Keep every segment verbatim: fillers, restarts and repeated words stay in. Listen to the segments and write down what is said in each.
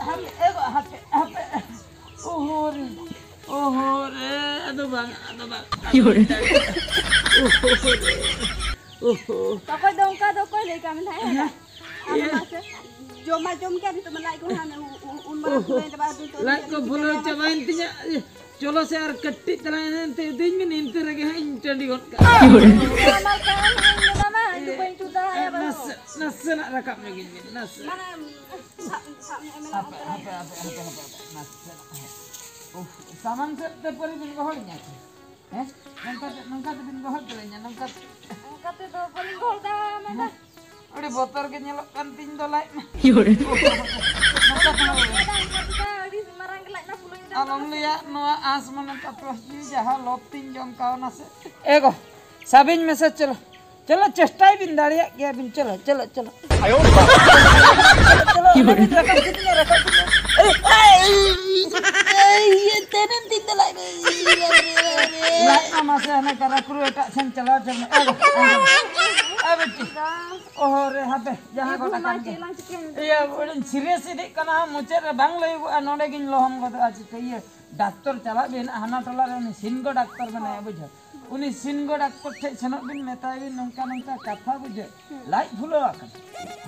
ᱦᱟᱯᱮ, ᱮ ᱵᱟ, ᱦᱟᱯᱮ, ᱦᱟᱯᱮ᱾ ᱳᱦᱳ ᱨᱮ, ᱳᱦᱳ ᱨᱮ, ᱟᱫᱚ ᱵᱟᱝ, ᱟᱫᱚ ᱵᱟᱝ, ᱟᱫᱚ ᱵᱟᱝ᱾ ᱳᱦᱳ ᱨᱮ, ᱳᱦᱳ᱾ ᱚᱠᱚᱭ ᱫᱚ ᱚᱱᱠᱟ ᱫᱚ ᱚᱠᱚᱭ ᱞᱟᱹᱭ ᱠᱟᱜ ᱢᱮ ᱛᱟᱦᱮᱸᱫ? ᱦᱮᱸ᱾ ᱟᱫᱚ ᱤᱭᱟᱹ᱾ ᱢᱟᱥᱮ, ᱡᱚᱢ ᱢᱟ ᱡᱚᱢ ᱠᱮᱫ, ᱱᱤᱛᱚᱜ ᱢᱟ ᱞᱟᱡ ᱠᱚ ᱦᱟᱸᱜ ᱩ-, ᱩ-, ᱩᱱ ᱢᱟᱨᱟᱝ ᱳᱦᱳ᱾ ᱯᱷᱩᱞᱟᱹᱭᱮᱱ ᱛᱟᱢᱟ, ᱟᱫᱚ ᱱᱤᱛᱚᱜ ᱞᱟᱡ ᱫᱚ ᱠᱚ ᱪᱤᱠᱟᱹ ᱵᱷᱩᱞᱟᱹᱣ ᱪᱤᱠᱟᱹᱭᱟ? ᱪᱟᱵᱟᱭᱮᱱ ᱛᱤᱧᱟ᱾ ᱤᱭᱟᱹ, ᱪᱚᱞᱚ ᱥᱮ ᱟᱨ ᱠᱟᱹᱴᱤᱡ ᱛᱟᱞᱟᱝ ᱮᱱᱛᱮ ᱤᱫᱤᱧ ᱵᱤᱱ, ᱤᱱᱛᱮ ᱨᱮᱜᱮ ᱦᱟᱸᱜ ᱤᱧ ᱴᱟᱺᱰᱤ ᱜᱚᱫ ᱠᱟᱜᱼᱟ᱾ ᱤᱭᱟᱹ᱾ ᱢᱟ ᱵᱟᱝ ᱠᱟᱱ, ᱤᱧ ᱫᱚ ᱢᱟᱢᱟ, ᱤᱧ ᱫᱚ ᱵᱟᱹᱧ ᱛᱩᱫ ᱫᱟᱲᱮᱭᱟᱜᱼᱟ ᱵᱟᱝ᱾ ᱱᱟᱥᱮ-, ᱱᱟᱥᱮᱱᱟᱜ ᱨᱟᱠᱟᱵ ᱧᱚᱜᱤᱧ ᱵᱤᱱ, ᱱᱟᱥᱮ᱾ ᱢᱟᱱᱮ, ᱥᱟᱵ, ᱥᱟᱵ ᱧᱚᱜ ᱢᱮ ᱦᱟᱯᱮ, ᱚᱱᱛᱮ ᱨᱮ᱾ ᱦᱟᱯᱮ, ᱦᱟᱯᱮ, ᱦᱟᱯᱮ, ᱦᱟᱯᱮ, ᱱᱟᱥᱮᱱᱟᱜ᱾ ᱩᱦ, ᱥᱟᱢᱟᱝ ᱥᱮᱫ ᱛᱮ ᱯᱟᱹᱨᱤ ᱵᱤᱱ ᱜᱚᱦᱚᱲᱤᱧᱟ ᱠᱤ? ᱦᱮᱸ? ᱱᱚᱝᱠᱟ ᱛᱮ, ᱱᱚᱝᱠᱟ ᱛᱮᱵᱤᱱ ᱜᱚᱦᱚᱲ ᱫᱟᱲᱮᱭᱟᱹᱧᱟ, ᱱᱚᱝᱠᱟ ᱛᱮ? ᱚᱱᱠᱟ ᱛᱮᱫᱚ ᱵᱟᱹᱞᱤᱧ ᱜᱚᱦᱚᱲ ᱫᱟ, ᱢᱮᱱᱫᱟ᱾ ᱦᱮᱸ? ᱟᱹᱰᱤ ᱵᱚᱛᱚᱨ ᱜᱮ ᱧᱮᱞᱚᱜ ᱠᱟᱱ ᱛᱤᱧ ᱫᱚ ᱞᱟᱡ ᱢᱟ᱾ ᱱᱚᱝᱠᱟ ᱛᱮ ᱦᱚᱸ ᱵᱟᱝ᱾ ᱢᱮᱱᱫᱟ, ᱚᱱᱠᱟ ᱛᱮᱫᱚ ᱟᱹᱰᱤ ᱢᱟᱨᱟᱝ ᱜᱮ ᱞᱟᱡ ᱢᱟ ᱯᱷᱩᱞᱟᱹᱭᱮᱱ ᱛᱟᱢ ᱟᱞᱚᱢ ᱫᱚ᱾ ᱞᱟᱹᱭᱟ, ᱱᱚᱣᱟ ᱟᱸᱥ ᱢᱟᱱᱮ ᱛᱟᱯᱚᱥ ᱡᱤᱣᱤ ᱡᱟᱦᱟᱸ ᱞᱚᱵ ᱛᱤᱧ ᱡᱚᱢ ᱠᱟᱣᱱᱟ ᱥᱮ᱾ ᱮ ᱜᱚ, ᱥᱟᱵᱤᱧ ᱢᱮᱥᱮ, ᱪᱚᱞᱚ᱾ ᱪᱚᱞᱚ, ᱪᱮᱥᱴᱟᱭ ᱵᱤᱱ, ᱫᱟᱲᱮᱭᱟᱜ ᱜᱮᱭᱟ ᱵᱤᱱ᱾ ᱪᱚᱞᱚ, ᱪᱚᱞᱚ, ᱪᱚᱞᱚ᱾ ᱟᱭᱳ ᱵᱟᱵᱟ᱾ ᱪᱚᱞᱚ, ᱪᱚᱞᱚ, ᱪᱚᱞᱚ, ᱨᱟᱠᱟᱵ ᱠᱤᱫᱤᱧᱟ, ᱨᱟᱠᱟᱵ ᱠᱤᱫᱤᱧᱟ᱾ ᱮᱭ, ᱮᱭ, ᱮᱭ, ᱤᱭᱟᱹ, ᱛᱮᱱᱮᱱ ᱛᱤᱧ ᱫᱚ ᱞᱟᱡ ᱨᱮ᱾ ᱞᱟᱡ ᱢᱟ ᱢᱟᱥᱮ ᱦᱟᱱᱮ ᱠᱟᱨᱟᱠᱩᱨᱩ ᱮᱴᱟᱜ ᱥᱮᱱ ᱪᱟᱞᱟᱣ ᱪᱟᱞᱟᱣ᱾ ᱮ ᱵᱟᱵᱟ, ᱮ ᱵᱤᱴᱤ᱾ ᱚᱦᱚ ᱨᱮ, ᱦᱟᱯᱮ, ᱡᱟᱦᱟᱸ ᱜᱚᱴᱟ ᱠᱟᱱ ᱜᱮ᱾ ᱤᱭᱟᱹ, ᱟᱹᱰᱤᱧ serious ᱤᱫᱤᱜ ᱠᱟᱱᱟ, ᱢᱩᱪᱟᱹᱫ ᱨᱮ ᱵᱟᱝ ᱞᱟᱹᱭᱚᱜᱚᱜᱼᱟ, ᱱᱚᱰᱮ ᱜᱤᱧ ᱞᱚᱦᱚᱢ ᱜᱚᱫᱚᱜᱼᱟ, ᱪᱤᱠᱟᱹ ᱤᱭᱟᱹ᱾ ᱰᱟᱠᱛᱚᱨ ᱪᱟᱞᱟᱜ ᱵᱤᱱ, ᱦᱟᱱᱟ ᱴᱚᱞᱟ ᱨᱮ ᱩᱱᱤ ᱥᱤᱱᱜᱚ ᱰᱟᱠᱛᱚᱨ ᱢᱮᱱᱟᱭᱟ, ᱵᱩᱡᱷᱟᱹᱣ᱾ ᱩᱱᱤ ᱥᱤᱱᱜᱚ ᱰᱟᱠᱛᱚᱨ ᱴᱷᱮᱡ ᱥᱮᱱᱚᱜ ᱵᱤᱱ, ᱢᱮᱛᱟᱭ ᱵᱤᱱ ᱱᱚᱝᱠᱟ ᱱᱚᱝᱠᱟ ᱠᱟᱛᱷᱟ, ᱵᱩᱡᱷᱟᱹᱣ᱾ ᱦᱩᱸ᱾ ᱞᱟᱡ ᱯᱷᱩᱞᱟᱹᱣ ᱟᱠᱟᱱᱟ,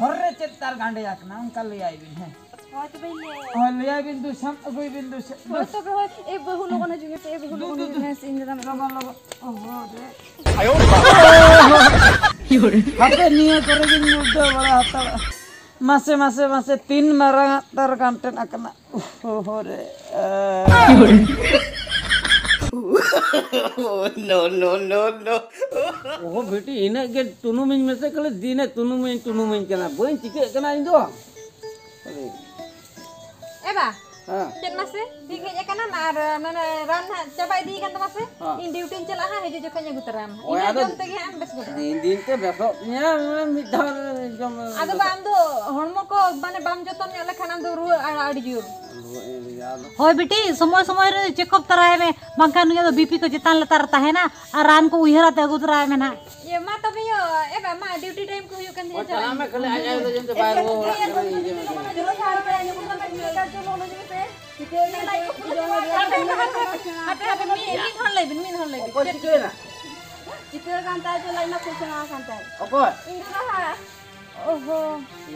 ᱦᱚᱨ ᱨᱮ ᱪᱮᱫ ᱛᱟᱨ ᱜᱟᱸᱰᱮ ᱟᱠᱟᱱᱟ, ᱚᱱᱠᱟ ᱞᱟᱹᱭᱟᱭ ᱵᱤᱱ, ᱦᱮᱸ᱾ ᱦᱳᱭ, ᱛᱚᱵᱮᱧ ᱞᱟᱹᱭ ᱟᱭᱟ᱾ ᱦᱳᱭ, ᱞᱟᱹᱭᱟᱭ ᱵᱤᱱ, ᱫᱩᱥᱮ ᱟᱹᱜᱩᱭ ᱵᱤᱱ, ᱫᱩᱥᱮ, ᱦᱳᱭ, ᱫᱩᱥ᱾ ᱛᱚᱵᱮ ᱦᱳᱭ, ᱮ ᱵᱟᱹᱦᱩ, ᱞᱚᱜᱚᱱ ᱦᱤᱡᱩᱜ ᱢᱮᱥᱮ, ᱮ ᱵᱟᱹᱦᱩ, ᱫᱩ, ᱞᱚᱜᱚᱱ ᱫᱩ, ᱦᱤᱡᱩᱜ ᱫᱩ᱾ ᱢᱮᱥᱮ, ᱤᱧ ᱫᱟᱫᱟ ᱢᱮᱱᱟᱭᱟ᱾ ᱞᱚᱜᱚᱱ, ᱞᱚᱜᱚᱱ᱾ ᱳᱦᱳ ᱨᱮ᱾ ᱦᱟᱯᱮ, ᱱᱤᱭᱟᱹ ᱠᱚᱨᱮ ᱜᱤᱧ ᱩᱞᱴᱟᱹᱣ ᱵᱟᱲᱟ ᱦᱟᱛᱟᱲᱚᱜᱼᱟ᱾ ᱢᱟᱥᱮ, ᱢᱟᱥᱮ, ᱢᱟᱥᱮ, ᱛᱤᱱ ᱢᱟᱨᱟᱝ ᱟᱜ ᱛᱟᱨ ᱜᱟᱱᱴᱮᱱ ᱟᱠᱟᱱᱟ᱾ ᱳᱦᱳ ᱨᱮ᱾ No, no, no, no. ᱳᱦᱳ ᱵᱤᱴᱤ, ᱤᱱᱟᱹᱜ ᱜᱮ ᱛᱩᱱᱩᱢᱤᱧ ᱢᱮᱥᱮ ᱠᱷᱟᱹᱞᱤ ᱫᱤᱱᱮ ᱛᱩᱱᱩᱢᱤᱧ, ᱛᱩᱱᱩᱢᱤᱧ ᱠᱟᱱᱟ᱾ ᱵᱟᱹᱧ ᱪᱤᱠᱟᱹᱜ ᱠᱟᱱᱟ ᱤᱧ ᱫᱚ᱾ ᱮ ᱵᱟ, ᱦᱮᱸ᱾ ᱪᱮᱫ ᱢᱟᱥᱮ? ᱦᱮᱡ ᱟᱠᱟᱱᱟᱢ ᱟᱨ ᱢᱟᱱᱮ ᱨᱟᱱ ᱦᱟᱸᱜ ᱪᱟᱵᱟ ᱤᱫᱤᱭ ᱠᱟᱱ ᱛᱟᱢᱟ ᱥᱮ? ᱦᱮᱸ᱾ ᱤᱧ ᱰᱤᱭᱩᱴᱤᱧ ᱪᱟᱞᱟᱜᱼᱟ ᱦᱟᱸᱜ, ᱦᱤᱡᱩᱜ ᱡᱚᱠᱷᱚᱱ ᱤᱧ ᱟᱹᱜᱩ ᱛᱟᱨᱟᱭᱟᱢ ᱦᱟᱸᱜ᱾ ᱳᱭ, ᱤᱱᱟᱹ ᱟᱫᱚ ᱡᱚᱢ ᱛᱮᱜᱮ ᱦᱟᱸᱜ ᱮᱢ ᱵᱮᱥ ᱜᱚᱫᱚᱜᱼᱟ᱾ ᱫᱤᱱ ᱫᱤᱱ ᱛᱮ ᱵᱮᱥᱚᱜ ᱛᱤᱧᱟ, ᱢᱤᱫ ᱫᱷᱟᱣ ᱨᱮ ᱡᱚᱢ ᱟᱫᱚ ᱵᱟ, ᱟᱢ ᱫᱚ ᱦᱚᱲᱢᱚ ᱠᱚ ᱢᱟᱱᱮ ᱵᱟᱢ ᱡᱚᱛᱚᱱ ᱧᱚᱜ ᱞᱮᱠᱷᱟᱱ ᱟᱢ ᱫᱚ ᱨᱩᱣᱟᱹ ᱟᱲᱟ ᱟᱹᱰᱤ ᱡᱳᱨ᱾ ᱨᱩᱣᱟᱹ ᱤᱧ ᱨᱮᱭᱟᱲ᱾ ᱦᱳᱭ ᱵᱤᱴᱤ, ᱥᱚᱢᱚᱭ ᱥᱚᱢᱚᱭ ᱨᱮ ᱪᱮᱠᱟᱯ ᱛᱟᱨᱟᱭ ᱢᱮ, ᱵᱟᱝᱠᱷᱟᱱ ᱱᱩᱭᱟᱜ ᱫᱚ ᱵᱤᱯᱤ ᱠᱚ ᱪᱮᱛᱟᱱ ᱞᱟᱛᱟᱨ ᱨᱮ ᱛᱟᱦᱮᱱᱟ᱾ ᱟᱨ ᱨᱟᱱ ᱠᱚ ᱩᱭᱦᱟᱹᱨ ᱟᱛᱮ ᱟᱹᱜᱩ ᱛᱚᱨᱟᱭ ᱢᱮ ᱱᱟᱦᱟᱜ᱾ ᱤᱭᱟᱹ, ᱢᱟ ᱛᱚᱵᱮ ᱭᱳ, ᱮ ᱵᱟ, ᱢᱟ ᱰᱤᱭᱩᱴᱤ ᱴᱟᱭᱤᱢ ᱠᱚ ᱦᱩᱭᱩᱜ ᱠᱟᱱ ᱛᱤᱧᱟ, ᱚ, ᱪᱟᱞᱟᱜ ᱢᱮ, ᱠᱷᱟᱹᱞᱤ ᱟᱡ ᱟᱭᱳ ᱫᱚ ᱡᱮᱢᱛᱮ ᱵᱟᱭ ᱨᱩᱣᱟᱹᱲ ᱚᱲᱟᱜ ᱠᱟᱱᱟ, ᱤᱭᱟᱹ ᱢᱮ᱾ ᱦᱟᱯᱮ, ᱦᱟᱯᱮ, ᱢᱤᱫ, ᱢᱤᱫ ᱦᱚᱲ ᱞᱟᱹᱭ ᱵᱤᱱ, ᱢᱤᱫ ᱦᱚᱲ ᱞᱟᱹᱭ ᱵᱤᱱ᱾ ᱚᱠᱚᱭ ᱪᱤᱠᱟᱹᱭᱮᱱᱟ? ᱪᱤᱠᱟᱹ ᱠᱟᱱ ᱛᱟᱭ ᱪᱚ, ᱞᱟᱡ ᱢᱟ ᱠᱷᱩᱞ ᱪᱟᱵᱟ ᱟᱠᱟᱱ ᱛᱟᱭ᱾ ᱚᱠᱚᱭ? ᱤᱧ ᱫᱟᱫᱟ ᱦᱟᱸᱜ᱾ ᱚᱦᱚ᱾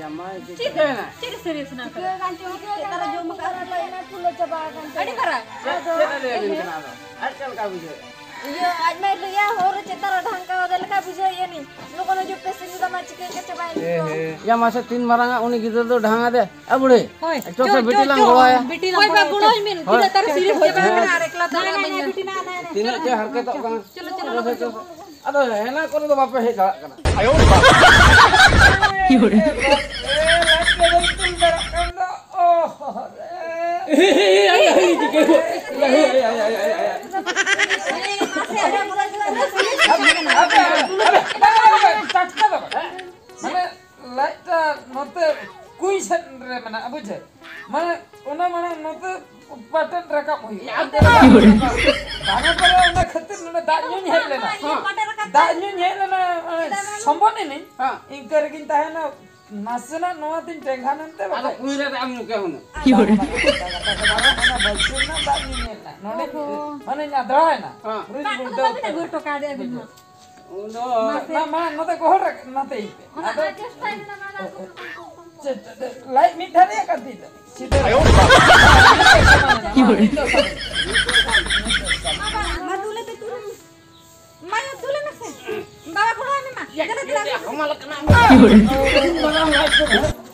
ᱭᱟ ᱢᱟ, ᱪᱮᱫ ᱪᱤᱠᱟᱹᱭᱮᱱᱟ? ᱪᱮᱫ ᱥᱤᱨᱤᱭᱟᱥ ᱦᱮᱱᱟᱜ ᱪᱤᱠᱟᱹ ᱟᱠᱟᱫᱟ? ᱠᱟᱱ ᱪᱚ, ᱪᱮᱫ ᱛᱟᱨᱟ ᱡᱚᱢ ᱟᱠᱟᱫ ᱨᱮ ᱞᱟᱡ ᱢᱟ ᱯᱷᱩᱞᱟᱹ ᱪᱟᱵᱟ ᱟᱠᱟᱱ ᱛᱟᱭᱟ᱾ ᱟᱹᱰᱤ ᱢᱟᱨᱟᱝ᱾ ᱪᱮᱫ, ᱟᱫᱚ ᱪᱮᱫ ᱮ ᱞᱟᱹᱭ ᱟᱹᱵᱤᱱ ᱠᱟᱱᱟ ᱟᱫᱚ? ᱟᱡ ᱪᱮᱫ ᱞᱮᱠᱟ ᱵᱩᱡᱷᱟᱹᱣᱮᱫᱼᱟ? ᱤᱭᱟᱹ, ᱟᱡ ᱢᱟᱭ ᱞᱟᱹᱭᱟ, ᱦᱚᱨ ᱨᱮ ᱪᱮᱫ ᱛᱟᱨᱟ ᱰᱷᱟᱝᱠᱟᱣ ᱟᱫᱮ ᱞᱮᱠᱟ ᱵᱩᱡᱷᱟᱹᱣᱮᱫᱼᱟ ᱱᱤᱧ᱾ ᱞᱚᱜᱚᱱ ᱦᱤᱡᱩᱜ ᱯᱮ, ᱥᱤᱸᱫᱩᱨ ᱫᱟᱢᱟ ᱪᱤᱠᱟᱹ ᱠᱮᱫ ᱪᱟᱵᱟᱭᱮᱱ ᱮ ᱠᱚ᱾ ᱦᱮ᱾ ᱭᱟ ᱢᱟᱥᱮ, ᱛᱤᱱ ᱢᱟᱨᱟᱝ ᱟᱜ ᱩᱱᱤ ᱜᱤᱫᱽᱨᱟᱹ ᱫᱚ ᱰᱷᱟᱝ ᱟᱫᱮ? ᱟ ᱵᱩᱲᱦᱤ, ᱦᱳᱭ, ᱮᱠᱴᱩ ᱪᱚ, ᱥᱮ ᱵᱤᱴᱤ ᱪᱚ, ᱞᱟᱝ ᱪᱚ, ᱜᱚᱲᱚᱣᱟᱭᱟ᱾ ᱵᱤᱴᱤ ᱞᱟᱝ ᱦᱳᱭ, ᱵᱟ, ᱜᱚᱲᱚᱣᱟᱭᱟ, ᱜᱚᱲᱚ ᱪᱚ᱾ ᱟᱹᱧ ᱵᱤᱱ᱾ ᱦᱳᱭ᱾ ᱛᱤᱱᱟᱹᱜ ᱛᱟᱨᱟ ᱥᱤᱨᱤᱭᱟᱥ ᱪᱟᱵᱟ ᱟᱠᱟᱱᱟ ᱟᱨ ᱮᱠᱞᱟ ᱛᱮ ᱚᱲᱟᱜ ᱵᱟᱹᱧ ᱧᱟᱢᱟ᱾ ᱛᱤᱱᱟᱹᱜ ᱪᱚ ᱦᱟᱨᱠᱮᱛᱚᱜ ᱠᱟᱱᱟ᱾ ᱪᱚᱞᱚ, ᱪᱚᱞᱚ, ᱪᱚᱞᱚ, ᱪᱚᱞᱚ᱾ ᱟᱫᱚ ᱦᱮᱱᱟ ᱠᱚᱨᱮ ᱫᱚ ᱵᱟᱯᱮ ᱦᱮᱡ ᱫᱟᱲᱮᱭᱟᱜ ᱠᱟᱱᱟ᱾ ᱟᱭᱳ ᱵᱟᱵᱟ᱾ ᱮ, ᱞᱟᱡ ᱛᱮ ᱵᱟᱹᱧ ᱛᱩᱞ ᱫᱟᱲᱮᱭᱟᱜ ᱠᱟᱱ ᱫᱚ᱾ ᱚᱦ, ᱨᱮ᱾ ᱟᱯᱮ, ᱟᱯᱮ, ᱟᱯᱮ, ᱴᱟᱴᱠᱟ ᱫᱚ ᱵᱟᱝ᱾ ᱢᱟᱱᱮ, ᱞᱟᱡᱴᱟ ᱱᱚᱛᱮ ᱠᱩᱸᱭ ᱥᱮᱫ ᱨᱮ ᱢᱮᱱᱟᱜᱼᱟ, ᱵᱩᱡᱷᱟᱹᱣ? ᱢᱟᱱᱮ, ᱚᱱᱟ ᱢᱟᱲᱟᱝ ᱱᱚᱛᱮ ᱯᱟᱴᱮᱱ ᱨᱟᱠᱟᱵ ᱦᱩᱭᱩᱜᱼᱟ᱾ ᱵᱟᱝᱟ ᱯᱟᱞᱮ ᱚᱱᱟ ᱠᱷᱟᱹᱛᱤᱨ ᱱᱚᱰᱮ ᱫᱟᱜ ᱧᱩᱧ ᱦᱮᱡ ᱞᱮᱱᱟ᱾ ᱫᱟᱜ ᱧᱩᱧ ᱦᱮᱡ ᱞᱮᱱᱟ, ᱢᱟᱱᱮ, ᱥᱚᱢᱵᱚᱱ ᱮᱱᱟᱹᱧ᱾ ᱦᱮᱸ᱾ ᱤᱱᱠᱟᱹ ᱨᱮᱜᱤᱧ ᱛᱟᱦᱮᱱᱟ, ᱱᱟᱥᱮᱱᱟᱜ ᱱᱚᱣᱟ ᱛᱤᱧ ᱴᱮᱸᱜᱷᱟ ᱱᱮᱱᱛᱮ ᱟᱫᱚ ᱵᱟᱠᱷᱟᱡ ᱠᱩᱸᱭ ᱨᱮ ᱫᱟᱜ ᱮᱢ ᱧᱩ ᱠᱮᱭᱟ ᱦᱩᱱᱟᱹᱝ᱾ ᱚᱱᱟ ᱵᱟᱹᱞᱛᱤ ᱨᱮᱱᱟᱜ ᱫᱟᱜ ᱧᱩᱧ ᱦᱮᱡ ᱞᱮᱱᱟ᱾ ᱱᱚᱰᱮ ᱚᱦᱚ᱾ ᱢᱟᱱᱮᱧ ᱟᱫᱲᱟᱭᱮᱱᱟ᱾ ᱦᱮᱸ᱾ ᱵᱩᱨᱩᱧ ᱵᱟᱝ, ᱜᱩᱲᱫᱟᱹᱣ ᱚᱱᱟ ᱵᱤᱱ ᱩᱛᱟᱹᱨ ᱟᱹᱜᱩ ᱦᱚᱴᱚ ᱠᱟᱫᱮᱭᱟ ᱟᱹᱵᱤᱱ ᱦᱚᱸ᱾ ᱩᱱ ᱫᱚ ᱢᱟ, ᱢᱟ, ᱱᱚᱛᱮ ᱜᱚᱦᱚᱲ ᱨᱮ, ᱱᱚᱛᱮ ᱤᱧ ᱯᱮ᱾ ᱚᱱᱟ ᱟᱫᱚ ᱟᱨ ᱪᱮᱥᱴᱟᱭ ᱢᱮ, ᱢᱟ, ᱢᱟ, ᱪᱮᱫ, ᱞᱟᱭᱤᱴ ᱢᱤᱫ ᱫᱷᱟᱨᱮ ᱟᱠᱟᱱ ᱛᱤᱧ ᱫᱚ᱾ ᱥᱤᱫᱷᱟᱹ᱾ ᱟᱭᱳ ᱵᱟᱵᱟ᱾ ᱱᱤᱛᱚᱜ ᱥᱟᱵ ᱢᱮ᱾ ᱢᱟ, ᱫᱩᱞ ᱟᱛᱮ ᱛᱩᱨᱩᱢ᱾ ᱢᱟ, ᱭᱟ, ᱫᱩᱞ ᱢᱮ ᱥᱮ᱾ ᱵᱟᱵᱟ, ᱜᱚᱲᱚ ᱟᱭ ᱢᱮ, ᱢᱟ᱾ ᱫᱮᱞᱟ, ᱫᱮᱞᱟ, ᱫᱮᱞᱟ᱾ ᱦᱟᱢᱟᱞ ᱠᱟᱱᱟ᱾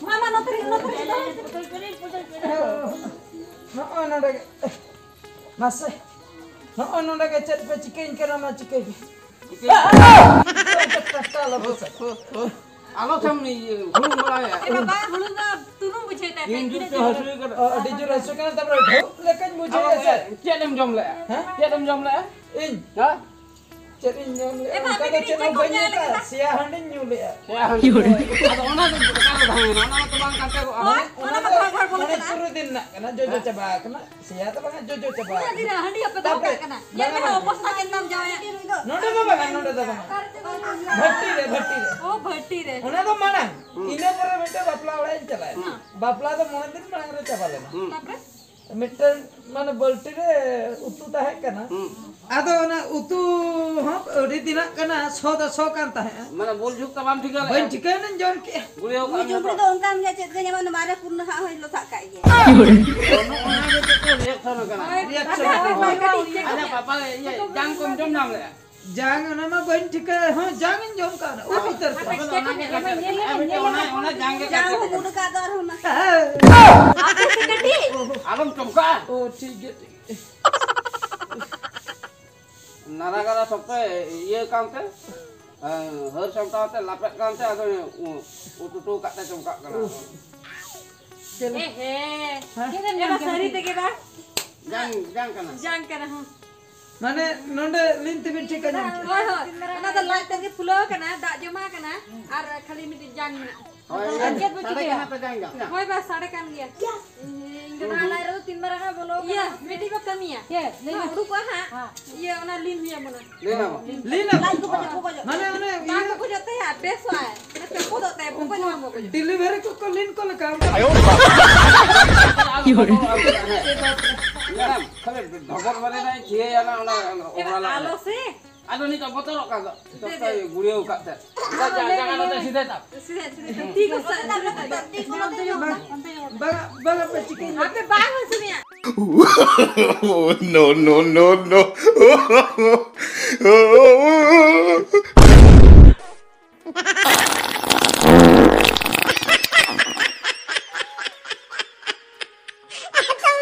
ᱢᱟ, ᱢᱟ, ᱱᱚᱛᱮ ᱨᱮ, ᱱᱚᱛᱮ ᱨᱮ, ᱱᱚᱛᱮ ᱨᱮ᱾ ᱱᱚᱜᱼᱚᱭ ᱱᱚᱰᱮ ᱜᱮ᱾ ᱢᱟᱥᱮ, ᱱᱚᱜᱼᱚᱭ ᱱᱚᱰᱮ ᱜᱮ ᱪᱮᱫ ᱯᱮ ᱪᱤᱠᱟᱹᱧ ᱠᱟᱱᱟ, ᱢᱟ ᱪᱤᱠᱟᱹᱭ ᱯᱮ᱾ ᱪᱤᱠᱟᱹᱭ ᱯᱮ? ᱴᱟᱴᱠᱟ ᱟᱞᱚ ᱯᱮ ᱥᱟᱵ᱾ ᱟᱞᱚ ᱥᱟᱢ ᱤᱭᱟᱹ, ᱦᱩᱲᱩ ᱵᱟᱲᱟᱭᱟ᱾ ᱮ ᱵᱟᱵᱟ, ᱦᱩᱲᱩ ᱫᱚ ᱛᱩᱱᱩᱢ ᱵᱩᱡᱷᱟᱹᱣ ᱛᱟᱭ ᱤᱧ ᱠᱟᱱᱟ, ᱡᱩᱛ ᱜᱤᱫᱽᱨᱟᱹ ᱛᱮ ᱦᱟᱹᱥᱩᱭᱮ ᱠᱟᱱᱟ᱾ ᱚ, ᱟᱹᱰᱤ ᱡᱳᱨ ᱦᱟᱹᱥᱩ ᱠᱟᱱᱟ, ᱛᱟᱯᱚᱨᱮ ᱰᱷᱟᱹᱣ ᱞᱮᱠᱟᱧ ᱵᱩᱡᱷᱟᱹᱣᱮᱫᱼᱟ ᱥᱮ᱾ ᱪᱮᱫ ᱮᱢ ᱡᱚᱢ ᱞᱮᱜᱼᱟ? ᱦᱮᱸ? ᱪᱮᱫ ᱮᱢ ᱡᱚᱢ ᱞᱮᱜᱼᱟ? ᱤᱧ? ᱦᱮᱸ? ᱪᱮᱫ ᱤᱧ ᱧᱩ ᱞᱮᱜᱼᱟ? ᱮ, ᱵᱟᱯᱮ ᱚᱱᱠᱟ ᱫᱚ ᱜᱤᱰᱤ ᱪᱮᱫ ᱦᱚᱸ ᱪᱮᱫ ᱠᱚ ᱵᱟᱹᱧ ᱧᱩ ᱧᱮᱞ ᱠᱟᱜᱼᱟ᱾ ᱠᱟᱫᱟ? ᱥᱮᱭᱟ ᱦᱟᱺᱰᱤᱧ ᱧᱩ ᱞᱮᱜᱼᱟ᱾ ᱥᱮᱭᱟ ᱦᱟᱺᱰᱤ᱾ ᱟᱫᱚ ᱚᱱᱟ ᱫᱚ ᱚᱠᱟ ᱨᱮ ᱛᱟᱦᱮᱸᱭᱮᱱᱟ? ᱚᱱᱟ ᱢᱟᱛᱚ ᱵᱟᱝ ᱠᱟᱱ ᱛᱟᱠᱚᱣᱟ᱾ ᱦᱳᱭ, ᱚᱱᱟ ᱢᱟ ᱦᱚᱲ, ᱦᱚᱲ ᱠᱚ ᱢᱚᱬᱮ ᱠᱟᱱᱟ᱾ ᱛᱩᱨᱩᱭ ᱫᱤᱱ ᱨᱮᱱᱟᱜ ᱠᱟᱱᱟ, ᱡᱚᱡᱚ ᱦᱮᱸ? ᱪᱟᱵᱟ ᱟᱠᱟᱱᱟ᱾ ᱥᱮᱭᱟ ᱫᱚ ᱵᱟᱝᱟ, ᱡᱚᱡᱚ ᱪᱟᱵᱟ ᱩᱱᱟᱹᱜ ᱫᱤᱱ ᱟᱠᱟᱱᱟ᱾ ᱨᱮ ᱦᱟᱺᱰᱤ ᱟᱯᱮ ᱫᱚᱦᱚ ᱛᱟᱯᱚᱨᱮ ᱠᱟᱜ ᱠᱟᱱᱟ? ᱧᱮᱞ ᱢᱮ, ᱵᱟᱝᱟ, ᱚᱵᱚᱥᱛᱟ ᱧᱮᱞ ᱛᱟᱢ ᱡᱟᱶᱟᱭᱟᱜ᱾ ᱱᱚᱰᱮ ᱫᱚ ᱵᱟᱝᱟ, ᱱᱚᱰᱮ ᱫᱚ ᱵᱟᱝᱟ᱾ ᱵᱷᱟᱹᱴᱤ ᱨᱮ, ᱵᱷᱟᱹᱴᱤ ᱨᱮ᱾ ᱚ, ᱵᱷᱟᱹᱴᱤ ᱨᱮ᱾ ᱚᱱᱟ ᱫᱚ ᱢᱟᱲᱟᱝ᱾ ᱦᱩᱸ᱾ ᱤᱱᱟᱹ ᱯᱚᱨᱮ ᱢᱤᱫᱴᱮᱱ ᱵᱟᱯᱞᱟ ᱚᱲᱟᱜ ᱤᱧ ᱪᱟᱞᱟᱜᱼᱟ᱾ ᱦᱩᱸ᱾ ᱵᱟᱯᱞᱟ ᱫᱚ ᱢᱚᱬᱮ ᱫᱤᱱ ᱢᱟᱲᱟᱝ ᱨᱮ ᱪᱟᱵᱟ ᱞᱮᱱᱟ᱾ ᱦᱩᱸ᱾ ᱛᱟᱯᱚᱨᱮ? ᱢᱤᱫᱴᱮᱱ ᱢᱟᱱᱮ ᱵᱟᱹᱞᱴᱤ ᱨᱮ ᱩᱛᱩ ᱛᱟᱦᱮᱸ ᱠᱟᱱᱟ᱾ ᱦᱩᱸ᱾ ᱟᱫᱚ ᱚᱱᱟ ᱩᱛᱩ ᱦᱚᱸ ᱟᱹᱰᱤ ᱫᱤᱱᱟᱜ ᱠᱟᱱᱟ, ᱥᱚ ᱫᱚ ᱥᱚ ᱠᱟᱱ ᱛᱟᱦᱮᱸᱜᱼᱟ᱾ ᱢᱟᱱᱮ ᱵᱩᱞ ᱡᱷᱩᱠ ᱛᱮ ᱵᱟᱢ ᱴᱷᱤᱠᱟᱹ ᱞᱮᱫᱼᱟ? ᱵᱟᱹᱧ ᱴᱷᱤᱠᱟᱹᱭᱮᱱᱟᱹᱧ ᱡᱚᱢ ᱠᱮᱜᱼᱟ᱾ ᱜᱩᱲᱤᱭᱟᱹᱣ ᱠᱟᱜ ᱩᱱᱤ ᱟᱢ ᱡᱚᱢ ᱡᱚᱛᱚ᱾ ᱨᱮᱫᱚ ᱚᱱᱠᱟᱱ ᱜᱮᱭᱟ, ᱪᱮᱫ ᱜᱮ ᱧᱟᱢᱚᱜ, ᱚᱱᱟ ᱢᱟᱨᱮ ᱯᱩᱨᱱᱟᱹ ᱦᱟᱸᱜ ᱦᱚᱸᱭ ᱞᱚᱥᱟᱜ ᱠᱟᱜ ᱜᱮᱭᱟ᱾ ᱚᱱᱟ, ᱚᱱᱟ ᱜᱮ ᱪᱮᱫ ᱠᱚ reaction ᱠᱟᱱᱟ? ᱦᱳᱭ, reaction ᱦᱳᱭ, ᱠᱟᱱᱟ᱾ ᱦᱳᱭ, ᱦᱳᱭ, ᱦᱳᱭ᱾ ᱟᱪᱪᱷᱟ, ᱵᱟᱯᱞᱟ ᱨᱮ ᱤᱭᱟᱹ, ᱡᱟᱝ ᱠᱚᱢ ᱡᱚᱢ ᱧᱟᱢ ᱞᱮᱫᱼᱟ? ᱡᱟᱝ ᱚᱱᱟ ᱢᱟ ᱵᱟᱹᱧ ᱴᱷᱤᱠᱟᱹ, ᱦᱚᱸ, ᱡᱟᱝ ᱤᱧ ᱡᱚᱢ ᱠᱟᱜᱼᱟ, ᱩᱫ ᱩᱛᱟᱹᱨ ᱠᱟᱜᱼᱟ᱾ ᱟᱫᱚ ᱚᱱᱟ ᱜᱮ ᱠᱟᱛᱷᱟ᱾ ᱧᱮᱞ ᱞᱮ, ᱟᱨ ᱧᱮᱞ ᱢᱤᱫᱴᱮᱱ ᱞᱮ᱾ ᱚᱱᱟ, ᱚᱱᱟ ᱡᱟᱝ ᱜᱮ ᱡᱟᱝ ᱠᱟᱹᱴᱤᱡ ᱦᱚᱸ ᱢᱩᱰᱩ ᱠᱟᱜ ᱫᱚ ᱟᱨᱦᱚᱸ ᱢᱟ᱾ ᱦᱮᱸ᱾ ᱟᱯᱮ ᱥᱮ ᱠᱟᱹᱴᱤᱡ᱾ ᱟᱞᱚᱢ ᱪᱚᱢᱠᱟᱜᱼᱟ᱾ ᱚ, ᱴᱷᱤᱠ ᱜᱮᱭᱟ, ᱴᱷᱤᱠ ᱜᱮᱭᱟ᱾ ᱱᱟᱨᱟ ᱜᱟᱨᱟ ᱥᱚᱠᱛᱚᱭ ᱤᱭᱟᱹ ᱠᱟᱱᱛᱮ, ᱦᱟᱹᱨ ᱥᱟᱢᱴᱟᱣ ᱛᱮ ᱞᱟᱯᱮᱫ ᱠᱟᱱᱛᱮ ᱟᱫᱚ ᱩ-, ᱩᱛᱩ ᱠᱟᱜ ᱛᱮ ᱪᱚᱢᱠᱟᱜ ᱠᱟᱱᱟ᱾ ᱩᱦ᱾ ᱪᱮᱫ? ᱮ ᱦᱮᱸ᱾ ᱦᱮᱸ? ᱪᱮᱫ ᱮᱢ ᱧᱟᱢ ᱮ ᱵᱟ, ᱠᱮᱫᱟ? ᱥᱟᱹᱨᱤ ᱛᱮᱜᱮ ᱵᱟ? ᱡᱟᱝ, ᱡᱟᱝ ᱠᱟᱱᱟ᱾ ᱡᱟᱝ ᱠᱟᱱᱟ, ᱦᱚᱸ᱾ ᱢᱟᱱᱮ ᱱᱚᱰᱮ ᱞᱤᱱ ᱛᱮᱵᱤᱱ ᱴᱷᱤᱠᱟ ᱧᱟᱢ ᱠᱮᱫᱟ᱾ ᱦᱳᱭ, ᱦᱳᱭ᱾ ᱚᱱᱟ ᱫᱚ ᱞᱟᱡ ᱛᱮᱜᱮ ᱯᱷᱩᱞᱟᱹᱣ ᱠᱟᱱᱟ, ᱫᱟᱜ ᱡᱚᱢᱟ ᱠᱟᱱᱟ, ᱟᱨ ᱠᱷᱟᱹᱞᱤ ᱢᱤᱫᱴᱤᱡ ᱡᱟᱝ ᱢᱮᱱᱟᱜᱼᱟ᱾ ᱦᱳᱭ, ᱟᱨ ᱪᱮᱫ ᱵᱚ ᱥᱟᱰᱮ ᱪᱤᱠᱟᱹᱭᱟ? ᱠᱟᱱᱟ ᱛᱚ ᱡᱟᱝ ᱡᱟᱝ᱾ ᱦᱳᱭ ᱵᱟ, ᱥᱟᱰᱮ ᱠᱟᱱ ᱜᱮᱭᱟ᱾ ᱤᱧ ᱫᱚ ᱱᱚᱣᱟ ᱞᱟᱡ ᱨᱮᱫᱚ ᱛᱤᱱ ᱢᱟᱨᱟᱝ ᱮ ᱵᱚᱞᱚ ᱠᱟᱱᱟ᱾ ᱤᱭᱟᱹ, ᱢᱤᱫᱴᱤᱡ ᱵᱚ ᱠᱟᱹᱢᱤᱭᱟ᱾ ᱦᱮᱸ, ᱞᱟᱹᱭ ᱢᱮ᱾ ᱩᱰᱩᱠᱚᱜᱼᱟ ᱦᱟᱸᱜ᱾ ᱦᱮᱸ᱾ ᱤᱭᱟᱹ, ᱚᱱᱟ ᱞᱤᱱ ᱦᱩᱭ ᱟᱵᱚᱱᱟ᱾ ᱞᱤᱱ ᱟᱵᱚ᱾ ᱞᱟᱡ ᱠᱚ ᱵᱟᱡᱟᱜ, ᱠᱚ ᱵᱟᱡᱟᱜ᱾ ᱢᱟᱱᱮ ᱚᱱᱮ ᱵᱟᱝ ᱤᱭᱟᱹ ᱠᱚ ᱵᱟᱡᱟᱜ ᱛᱟᱭᱟ, ᱵᱮᱥᱚᱜᱼᱟᱭ᱾ ᱢᱟᱱᱮ ᱯᱮᱯᱚᱫᱚᱜ ᱛᱟᱭᱟ, ᱵᱚᱠᱚᱧ ᱦᱚᱸ ᱵᱟᱝ ᱵᱚᱠᱚᱧᱚᱜ᱾ Delivery ᱠᱚ ᱠᱚ ᱞᱤᱱ ᱠᱚ ᱞᱮᱠᱟ᱾ ᱟᱭᱳ ᱵᱟᱵᱟ᱾ ᱢᱮᱰᱟᱢ, ᱠᱷᱟᱹᱞᱤ ᱰᱷᱚᱵᱚᱨ ᱵᱟᱨᱮ ᱨᱮ ᱛᱷᱤᱭᱟᱹᱭᱟ ᱱᱟ, ᱚᱱᱟ, ᱚᱱᱟ, ᱮ, ᱚᱱᱟ ᱞᱟᱜᱟᱜ ᱟᱞᱚ ᱠᱟᱱᱟ᱾ ᱥᱮ᱾ ᱟᱫᱚ ᱱᱤᱛᱚᱜ ᱵᱚᱛᱚᱨᱚᱜ ᱠᱟᱱ ᱫᱚ᱾ ᱫᱮ, ᱫᱮ᱾ ᱜᱩᱲᱤᱭᱟᱹᱣ ᱠᱟᱜ ᱛᱮ᱾ ᱟᱫᱚ ᱡᱟ-, ᱞᱟᱹᱭ ᱡᱟᱸᱜᱟ ᱢᱮ, ᱱᱚᱛᱮ ᱞᱟᱹᱭ ᱢᱮ᱾ ᱥᱤᱫᱷᱟᱹᱭ ᱛᱟᱢ᱾ ᱥᱤᱫᱷᱟᱹ, ᱥᱤᱫᱷᱟᱹ᱾ ᱛᱤ ᱠᱚ ᱥᱟᱵ, ᱥᱤᱫᱷᱟᱹ᱾ ᱛᱤ ᱠᱚ ᱱᱚᱛᱮ ᱧᱚᱜ ᱢᱮ᱾ ᱵᱟᱝ, ᱵᱟᱝ, ᱵᱟᱝ, ᱟᱯᱮ ᱪᱤᱠᱟᱹᱧ ᱟᱯᱮ ᱵᱟᱝ ᱦᱚᱸ Sunia. No, no, no, no.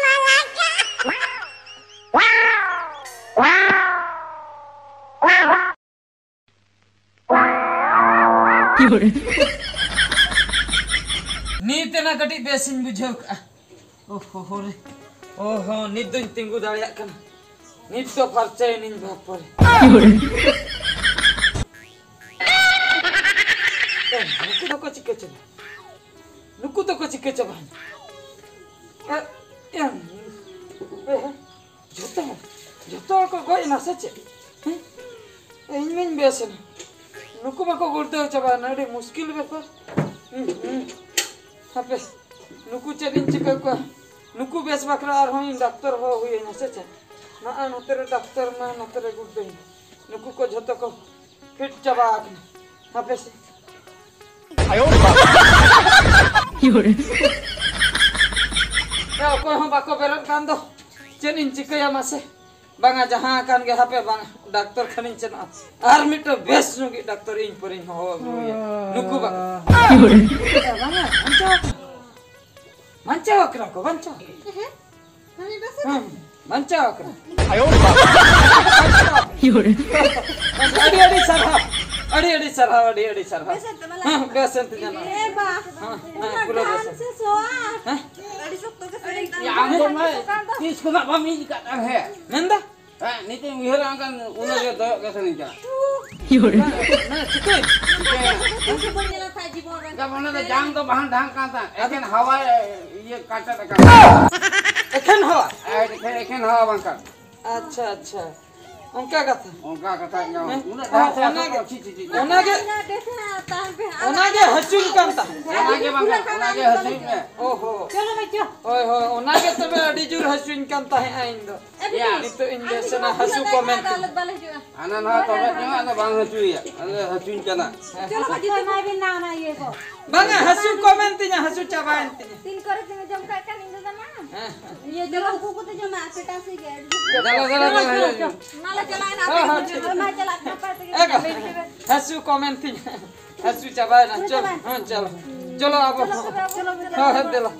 ᱱᱤᱛ ᱮᱱᱟ ᱠᱟᱹᱴᱤᱡ ᱵᱮᱥᱤᱧ ᱵᱩᱡᱷᱟᱹᱣ ᱠᱟᱜᱼᱟ᱾ ᱳᱦᱳ ᱦᱳ ᱨᱮ᱾ ᱳᱦᱳ, ᱱᱤᱛ ᱫᱚᱧ ᱛᱤᱸᱜᱩ ᱫᱟᱲᱮᱭᱟᱜ ᱠᱟᱱᱟ᱾ ᱱᱤᱛ ᱫᱚ ᱯᱷᱟᱨᱪᱟᱭᱮᱱᱟᱹᱧ ᱵᱟᱯ ᱨᱮ᱾ ᱮ, ᱱᱩᱠᱩ ᱫᱚᱠᱚ ᱪᱤᱠᱟᱹ ᱪᱟᱵᱟ? ᱱᱩᱠᱩ ᱫᱚᱠᱚ ᱪᱤᱠᱟᱹ ᱪᱟᱵᱟᱭᱮᱱᱟ? ᱮ, ᱮ, ᱮ, ᱡᱚᱛᱚ ᱦᱚᱲ, ᱡᱚᱛᱚ ᱦᱚᱲ ᱠᱚ ᱜᱚᱡ ᱮᱱᱟ ᱥᱮ ᱪᱮᱫ? ᱦᱮᱸ? ᱮ, ᱤᱧ ᱢᱟᱧ ᱵᱮᱥ ᱮᱱᱟ᱾ ᱱᱩᱠᱩ ᱢᱟᱠᱚ ᱜᱩᱲᱫᱟᱹᱣ ᱪᱟᱵᱟᱭᱮᱱᱟ, ᱟᱹᱰᱤ ᱢᱩᱥᱠᱤᱞ ᱵᱮᱯᱟᱨ᱾ ᱦᱩᱸ, ᱦᱩᱸ᱾ ᱦᱟᱯᱮ, ᱱᱩᱠᱩ ᱪᱮᱫ ᱤᱧ ᱪᱤᱠᱟᱹ ᱠᱚᱣᱟ? ᱱᱩᱠᱩ ᱵᱮᱥ ᱵᱟᱠᱷᱨᱟ ᱟᱨᱦᱚᱸ ᱤᱧ ᱰᱟᱠᱛᱚᱨ ᱦᱚᱦᱚ ᱦᱩᱭᱟᱹᱧᱟ ᱥᱮ ᱪᱮᱫ? ᱱᱚᱜᱼᱚᱭ ᱱᱚᱛᱮ ᱨᱮ ᱰᱟᱠᱛᱚᱨ ᱢᱟ ᱱᱚᱛᱮ ᱨᱮ ᱜᱩᱲᱫᱟᱹᱭ᱾ ᱱᱩᱠᱩ ᱠᱚ ᱡᱷᱚᱛᱚ ᱠᱚ ᱯᱷᱤᱴ ᱪᱟᱵᱟ ᱟᱠᱟᱱᱟ᱾ ᱦᱟᱯᱮ ᱥᱮ᱾ ᱮ, ᱚᱠᱚᱭ ᱦᱚᱸ ᱵᱟᱠᱚ ᱵᱮᱨᱮᱫ ᱠᱟᱱ ᱫᱚ᱾ ᱪᱮᱫ ᱤᱧ ᱪᱤᱠᱟᱹᱭᱟ ᱢᱟᱥᱮ? ᱵᱟᱝᱟ, ᱡᱟᱦᱟᱸ ᱟᱠᱟᱱ ᱜᱮ, ᱦᱟᱯᱮ ᱵᱟᱝ, ᱰᱟᱠᱛᱚᱨ ᱠᱷᱟᱱᱤᱧ ᱥᱮᱱᱚᱜᱼᱟ᱾ ᱟᱨ ᱢᱤᱫᱴᱟᱝ ᱵᱮᱥ ᱧᱚᱜᱤᱡ ᱰᱟᱠᱛᱚᱨ ᱤᱧ ᱯᱚᱨᱮᱧ ᱦᱚᱦᱚ ᱟᱹᱜᱩᱭᱟ᱾ ᱱᱩᱠᱩ ᱵᱟᱝᱟ᱾ ᱵᱟᱝᱟ, ᱵᱟᱧᱪᱟᱣ ᱟᱠᱟᱱᱟ᱾ ᱵᱟᱧᱪᱟᱣ ᱟᱠᱟᱱᱟ ᱠᱚ, ᱵᱟᱧᱪᱟᱣ ᱟᱠᱟᱱᱟ᱾ ᱦᱮᱸ, ᱵᱟᱧᱪᱟᱣ ᱟᱠᱟᱱᱟ᱾ ᱟᱹᱰᱤ ᱟᱹᱰᱤ ᱥᱟᱨᱦᱟᱣ, ᱟᱹᱰᱤ ᱟᱹᱰᱤ ᱥᱟᱨᱦᱟᱣ, ᱟᱹᱰᱤ ᱟᱹᱰᱤ ᱥᱟᱨᱦᱟᱣ᱾ ᱵᱮᱥ ᱮᱱ ᱛᱟᱢᱟ ᱞᱟᱡ? ᱦᱮᱸ, ᱵᱮᱥ ᱮᱱ ᱛᱤᱧᱟ ᱱᱚᱜᱼᱚᱭ᱾ ᱮ ᱵᱟ, ᱦᱮᱸ, ᱦᱮᱸ, ᱩᱱᱟᱹᱜ ᱯᱩᱨᱟᱹ ᱵᱮᱥ ᱜᱟᱱ ᱮᱱ᱾ ᱥᱮ ᱥᱚᱣᱟ? ᱦᱮᱸ? ᱟᱹᱰᱤ ᱥᱚᱠᱛᱚ ᱜᱮ ᱥᱮᱨᱮᱧ ᱛᱟᱢᱟ᱾ ᱭᱟ, ᱟᱢ ᱫᱚ ᱢᱟ ᱛᱤᱥ ᱠᱷᱚᱱᱟᱜ ᱵᱟᱢ ᱤᱡ ᱠᱟᱜ ᱠᱟᱱ ᱦᱮᱸ? ᱢᱮᱱᱫᱟ? ᱦᱮᱸ, ᱱᱤᱛᱚᱜ ᱤᱧ ᱩᱭᱦᱟᱹᱨᱟ ᱚᱱᱠᱟᱱ ᱩᱱᱟᱹᱜ ᱜᱮ ᱫᱚᱭᱚᱜ ᱜᱮ ᱥᱮᱨᱮᱧ ᱠᱟᱱᱟ᱾ ᱢᱟᱱᱮ ᱪᱤᱠᱟᱹᱭ? ᱪᱤᱠᱟᱹᱭ? ᱛᱤᱥ ᱦᱚᱸ ᱵᱟᱹᱧ ᱧᱮᱞ ᱟᱠᱟᱫ ᱡᱤᱵᱚᱱ ᱨᱮ᱾ ᱚᱱᱟ ᱫᱚ ᱡᱟᱝ ᱫᱚ ᱵᱟᱝ ᱰᱷᱟᱝ ᱠᱟᱱ ᱛᱟᱦᱮᱸᱫ, ᱮᱠᱷᱮᱱ ᱦᱟᱣᱟ ᱤᱭᱟᱹ ᱠᱟᱴᱮᱫ ᱟᱠᱟᱱ᱾ ᱮᱠᱷᱮᱱ ᱦᱟᱣᱟ? ᱦᱮᱸ, ᱮᱠᱷᱮᱱ, ᱮᱠᱷᱮᱱ ᱦᱟᱣᱟ ᱵᱟᱝ ᱠᱟᱱ᱾ ᱟᱪᱪᱷᱟ, ᱟᱪᱪᱷᱟ᱾ ᱚᱱᱠᱟ ᱠᱟᱛᱷᱟ᱾ ᱚᱱᱠᱟ ᱠᱟᱛᱷᱟ ᱧᱟᱢ᱾ ᱦᱮᱸ? ᱚᱱᱟᱜᱮ, ᱚᱱᱟᱜᱮ ᱦᱟᱹᱥᱩᱧ ᱠᱟᱱ ᱛᱟᱦᱮᱸᱫ᱾ ᱚᱱᱟᱜᱮ ᱵᱟᱝ, ᱚᱱᱟᱜᱮ ᱦᱟᱹᱥᱩᱧ ᱢᱮ᱾ ᱚᱦᱚ᱾ ᱦᱳᱭ, ᱦᱳᱭ, ᱚᱱᱟᱜᱮ ᱛᱚᱵᱮ ᱟᱹᱰᱤ ᱡᱳᱨ ᱦᱟᱹᱥᱩᱧ ᱠᱟᱱ ᱛᱟᱦᱮᱸᱫ ᱤᱧ ᱫᱚ᱾ ᱭᱟ᱾ ᱱᱤᱛᱚᱜ ᱤᱧ ᱵᱮᱥ ᱮᱱᱟ, ᱦᱟᱹᱥᱩ ᱠᱚ ᱢᱮᱱᱛᱮ᱾ ᱦᱟᱱᱟ ᱱᱟᱣᱟ ᱛᱚᱵᱮ ᱧᱚᱜ ᱟᱫᱚ ᱵᱟᱝ ᱦᱟᱹᱥᱩᱭᱟ᱾ ᱟᱞᱮ ᱦᱟᱹᱥᱩᱧ ᱠᱟᱱᱟ᱾ ᱦᱮᱸ᱾ ᱪᱚᱞᱚ, ᱵᱟᱹᱡᱤ ᱛᱚ᱾ ᱵᱟᱝᱟ, ᱦᱟᱹᱥᱩ ᱠᱚ ᱢᱮᱱ ᱛᱤᱧᱟ, ᱦᱟᱹᱥᱩ ᱪᱟᱵᱟᱭᱮᱱ ᱛᱤᱧᱟ᱾ ᱛᱤᱱ ᱠᱚᱨᱮ ᱛᱤᱧ ᱡᱚᱢ ᱠᱟᱜ ᱠᱷᱟᱱ ᱤᱧ ᱫᱚ ᱫᱟᱢᱟ᱾ ᱦᱮᱸ᱾ ᱤᱭᱟᱹ ᱡᱚᱢ ᱩᱱᱠᱩ ᱠᱚᱫᱚ ᱡᱚᱢᱟ, ᱟᱯᱮ ᱴᱟᱥ ᱜᱮ᱾ ᱫᱮᱞᱟ, ᱫᱮᱞᱟ, ᱫᱮᱞᱟ, ᱦᱤᱡᱩᱜ ᱢᱮ᱾ ᱢᱟ ᱞᱮ ᱪᱟᱞᱟᱜ ᱮᱱᱟ, ᱦᱮᱸ, ᱦᱮᱸ, ᱟᱯᱮ ᱴᱷᱤᱠ᱾ ᱜᱮ᱾ ᱢᱟ ᱪᱟᱞᱟᱜ ᱠᱟᱱᱟ, ᱟᱯᱮ ᱛᱮᱜᱮ᱾ ᱮ, ᱦᱟᱹᱥᱩ ᱠᱚ ᱢᱮᱱ ᱛᱤᱧ, ᱦᱟᱹᱥᱩ ᱪᱟᱵᱟᱭᱮᱱᱟ᱾ ᱪᱚᱞᱚ, ᱦᱮᱸ, ᱪᱚᱞᱚ᱾ ᱪᱚᱞᱚ, ᱟᱵᱚ ᱪᱚᱞᱚ, ᱦᱚᱸ᱾ ᱪᱚᱞᱚ, ᱪᱚᱞᱚ᱾ ᱦᱮᱸ, ᱦᱮᱸ, ᱫᱮᱞᱟ᱾